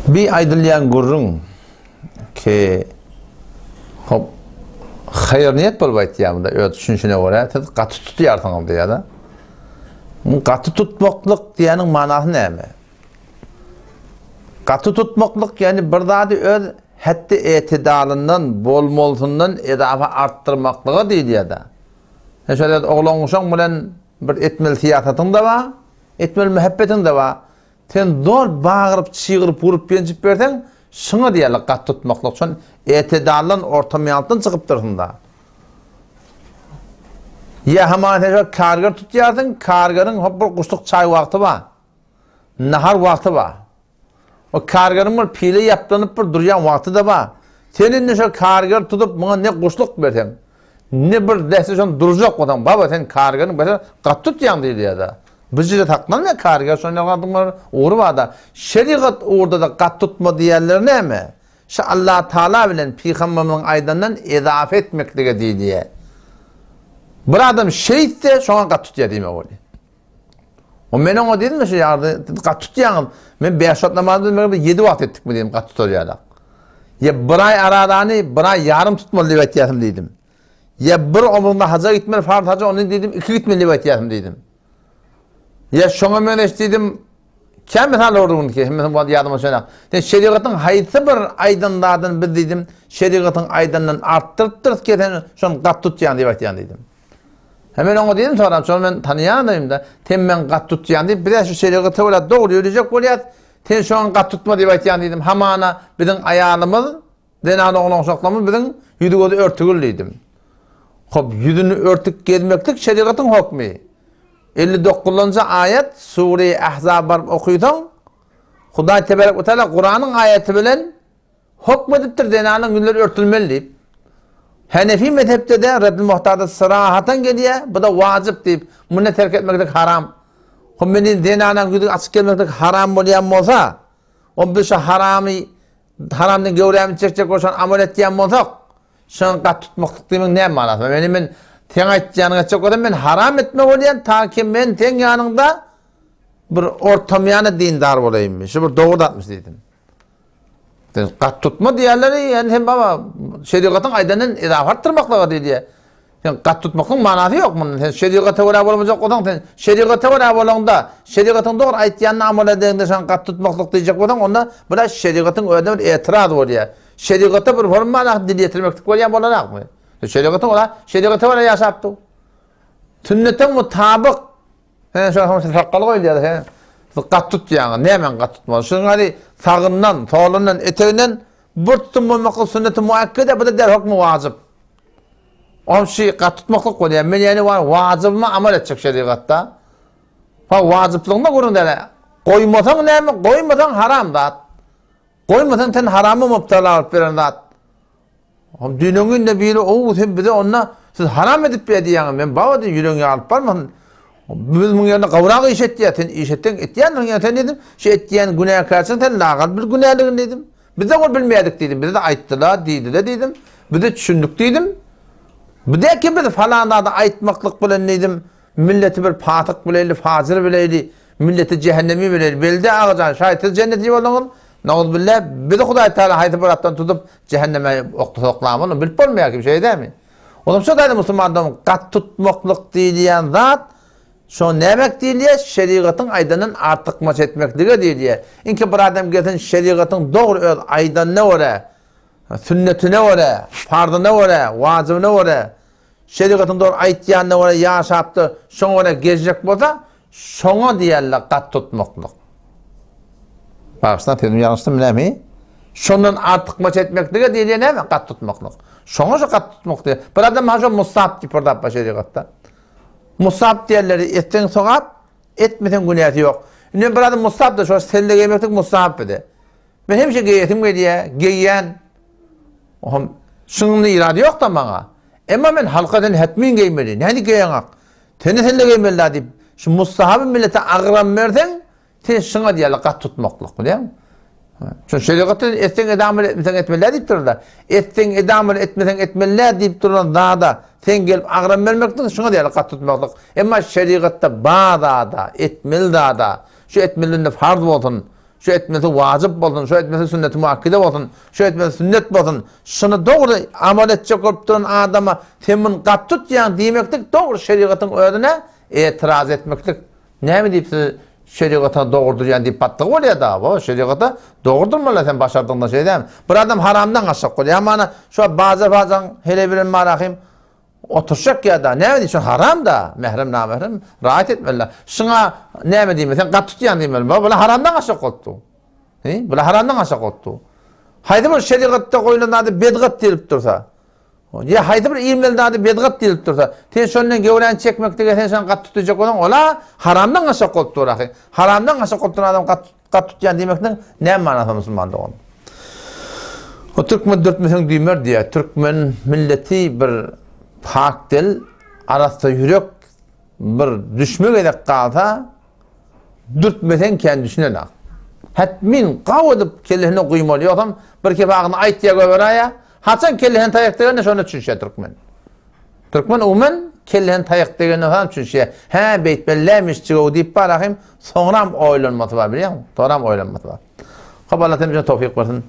Bi aýdylýan gürrüň ki hop haýyr niýet bolup aýtýar bunda öz düşünişine görä siz gaty tutýarsyňyz diýýär-de. Gaty tutmaklyk diýýäniň manasy näme? Gaty tutmaklyk ýagny bir zady öz hetdi etidalyndan, bolmalysyndan edafa artdyrmaklyga diýilýär-de. Sen şol öz oglan-uşaň bilen bir etmeli syýasatyň-da bar, etmeli mähebbetiň-de bar. Sen zor bagyryp, çygyryp, urup-ýenjip berseň, şuňa diýerler gaty tutmaklyk. Şon etidaldan, ortamyýalykdan çykypdyrsyň-da. Ýa hamana sen şol karger tutýarsyň, kargeriň hop bir guşluk çaý wagty bar. Nahar wagty bar. O kargeriň bir pile ýaplanyp bir durýan wagty-da bar. Sen indi şo karger tutup muňa ne guşluk berseň, ne bir desse şony durjak bolsaň, baba sen kargeriň beter gaty tutýaň diýilýär-de. Bir jire saklanmaýar karger şony ýaly bir ugry bar-da. Şerigat ugurda-da gaty tutma diýýänleri näme? Şu Allatagala bilen pygamberimiziň aýdandan ezafe etmeklige diýilýär. Bir adam şeýtse şoňa gaty tutýar diýmek bolýar. O men oňa diýdim şu ýagdy siz gaty tutýaňyz. Men 5 wagt namaz bilmegim bir 7 wagt etdikmi diýdim gaty tutar ýaly. Ýa bir aý aradany bir aý ýarym tutmaly diýip aýtýasym diýdim. Ýa bir ömrüňde haja gitmeli farz haja ony diýdim iki gitmeli diýip aýtýasym diýdim. Ýa şoňa meňzeş diýdim. Kän mysal boldy ki, hemmesini bu ýadyma düşenok. Sen şerigatyň haýsy bir aýdan zadyny biz diýdim, şerigatyň aýdanyndan artdyrypdyrys ki sen şony gaty tutýaň diýip aýtýaň diýdim. He men oňa diýdim soram, şony men tanaýandym-da, sen meň gaty tutýaň diýip, biz-ä şu şerigata görä dogry ýörejek bolýas, sen şoňa gaty tutma diýip aýtýaň diýdim. Hamana biziň aýalymyz, zenan oglan-uşaklarymyz biziň ýüzi-gözi örtügil diýdim. Hop, ýüzüni örtük gezmeklik şerigatyň hokmy. 59-njy aýat Sure-i Ahzab baryp okysaň, Hudaý teberek we teala Kuranyň aýaty bilen Hokm edipdir zenanyň ýüzleri örtülmeli diýip. Henefi mezhepde-de Reddül Muhtarda syrahatan gelýär, bu-da wajyp diýip, muny terk etmeklik haram. Hom men diýdim, zenanaň ýüzi açyk gelmeklik haram bolýan bolsa, hom biz şu haramy, haramdan göwrämizi çekjek bolup şony amal etýän bolsak, şony gaty tutmaklyk diýmegiň näme manasy bar? Ýöne men seň aýtýanyňy etjek bolsam, men haram etme bolýan, ta ki men seň ýanyňda bir ortamyýana dindar bolaýynmy? Şu bir dogry zatmyş diýdim. Sen gat tutma diýerler, ýani sen baba şerigatyň aýdanyn izafa artdyrmaklyga diýdi. Sen gat tutmaklygyň manasy ýok munda. Sen şerigata görä bolmajak bolsaň, sen şerigata görä bolaňda, şerigatyň dogry aýtýanyny amal edeňde sen gat tutmaklyk diýjek bolsaň, onda bu şerigatyň özüne bir etiraz bolýar. Şerigata bir formal dil ýetirmeklik bolýar bolanakmy? Şerigatyň ola şerigata görä ýaşap dur. Sünnete mutabyk He, şo soň sakgal goýulýar, he. Siz gat tutýaňyz, nämäň gat tutmaly? Şunuň ýaly sagyndan, solundan, eteginden bir tutum bolmaklyk sünneti muakkede, bu-da der hokmy wajyp. Oň şi gat tutmaklyk bolýar. Men ýani bar wajybyma amal etjek şerigatda. Ha wajyplygyna görüň däl. Goýmasaň näme? Goýmasaň haram zat. Goýmasaň sen harama mubtala bolup beren zat. Düýn günde biri ow sen bize onda siz haram edip ber diýýäňiz. Men baba diýdim ýüregiňe alyp barmasyn. Biz muň ýerine gowrak iş etýär. Sen iş etseň etýändirin ýa sen diýdim. Şu etýän günäkärçiň sen lagal bil günäligini diýdim. Biz-de ol bilmeýärdik diýdim. Bize-de aýtdylar, diýdiler diýdim. Biz-de düşündik diýdim. Bu däki biz falan zady aýtmaklyk bilen diýdim. Milleti bir pasyk bileýli, fajyr bileýli, milleti jähennemi bileýli. Beldi agajan, şaýt siz jenneti bolduňyz. Nauzbillah, bizi Hudaý Teala haýsy bir atdan tutup jähenneme oklasa oklamaz, bilip bolmaýar kim şeýle dälmi? Olam şo taýda musulman dogan gat tutmaklyk diýilýän zat şo nämek diýilýär? Şerigatyň aýdandan artykmaç etmeklige diýilýär. Inki bir adam gelsin şerigatyň dogry öz aýdanyna görä, sünnetine görä, farzyna görä, wajybyna görä Şerigatyň dogry aýtýanyna görä ýaşapda şoňa görä gezjek bolsa, şoňa diýerler gat tutmaklyk. Bagyşlaň sözüm ýalňyşdym näme? Şondan artykmaç etmeklige diýilýär näme? Gat tutmaklyk. Şoňa şu gat tutmak diýýär. Bir adam ha şo musap diýip bir zat bar şerigatda. Musap diýerleri etseň sogap, etmeseň günäsi ýok. Indi bir adam musap da şo selle geýmeklik musap bide. Men hemişe geýesim gelýär, geýýän. Ohm şuňda irady ýok-da maňa. Emma men halka sen hetmin geýmeli, nädip geýeňak? Seni sen-de geýmeli-dä diýip, şu mustahaby millete agram berseň, sen şuňa diýerler gat tutmaklyk, bilýäňmi? Şo şerigatda etseň edamyl, etmeseň etmeli-dä diýip durlar. Etseň edamyl, etmeseň etmeli-dä diýip duran zada sen gelip agram bermeklik şuňa diýerler gat tutmaklyk. Emma şerigatda bar zada, etmeli zada, şu etmelinde farz bolsun. Şu etmesi wajyp bolsun, şu etmesi sünneti muakkide bolsun, şu etmesi sünnet bolsun. Şuny dogry amal etjek bolup duran adama sen muny gaty tutýaň diýmeklik dogry şerigatyň özüne etiraz etmeklik. Näme diýip siz şerigata dogry durýan diýip batdygy bolýar da, bo şerigata dogry durmaly sen başardygyňdan şeý dämi? Bir adam haramdan gaçjak bolýar. Ýa mana şu baja-bajaň heleý bilen barahym Oturşak ýa-da näme diýip, şo haram-da, mährem namährem raýat etmeli-dä. Şuňa näme diýmeli, sen gaty tutýaň diýmeli. Ba, bula haramdan gaçjak bolupdy. He, bula haramdan gaçjak bolupdy. Haýsy bir şerigatda goýlan zady bedgat diýlip dursa, ýa haýsy bir iýmeli zady bedgat diýlip dursa, sen şondan göwräni çekmeklige sen şony gaty tutjak bolsaň, ola haramdan gaçjak bolup dur ahy. Haramdan gaçjak bolup duran adam gaty Gat tutýan diýmekniň näme manasy musulman dogan? O türkmen dürtmeseň düýmer diýýär. Türkmen milleti bir pak dil, arassa ýürek bir düşme gezek galsa dürtmeseň kän düşünenak. Hetmin gaw edip kellesine guýmaly ýogsam bir kefagyny aýtýa göberaýa. Haçan kellesine taýak degende şonda düşünşýär türkmen. Türkmen umuman kellesine taýak degenden soň düşünşýär. Hä beýtmeli dälmiş jigow diýip bar ahym soňram oýlanmasy bar bilýäňmi? Soňram oýlanmasy bar. Hop Allah hemmämize towfyk bersin.